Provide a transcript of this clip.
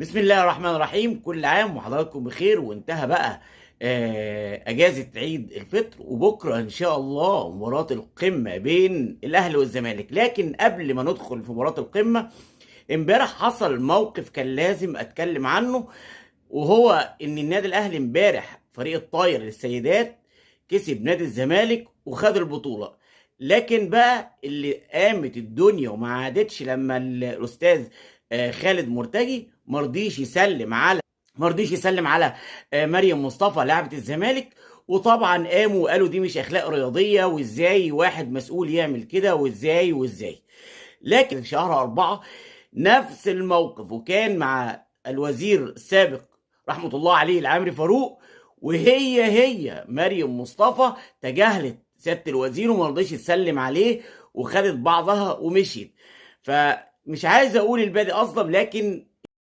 بسم الله الرحمن الرحيم. كل عام وحضراتكم بخير. وانتهى بقى اجازة عيد الفطر، وبكرة ان شاء الله مباراة القمة بين الاهلي والزمالك. لكن قبل ما ندخل في مباراة القمة، امبارح حصل موقف كان لازم اتكلم عنه، وهو ان النادي الاهلي امبارح فريق الطاير للسيدات كسب نادي الزمالك وخد البطولة. لكن بقى اللي قامت الدنيا وما عادتش لما الاستاذ خالد مرتجي مرضيش يسلم على مريم مصطفى لاعبة الزمالك. وطبعا قاموا وقالوا دي مش اخلاق رياضية، وازاي واحد مسؤول يعمل كده، وازاي وازاي. لكن في شهر 4 نفس الموقف، وكان مع الوزير السابق رحمة الله عليه العامري فاروق، وهي هي مريم مصطفى تجاهلت سيادة الوزير وما رضيش تسلم عليه وخدت بعضها ومشيت. فمش عايز اقول البادئ اظلم، لكن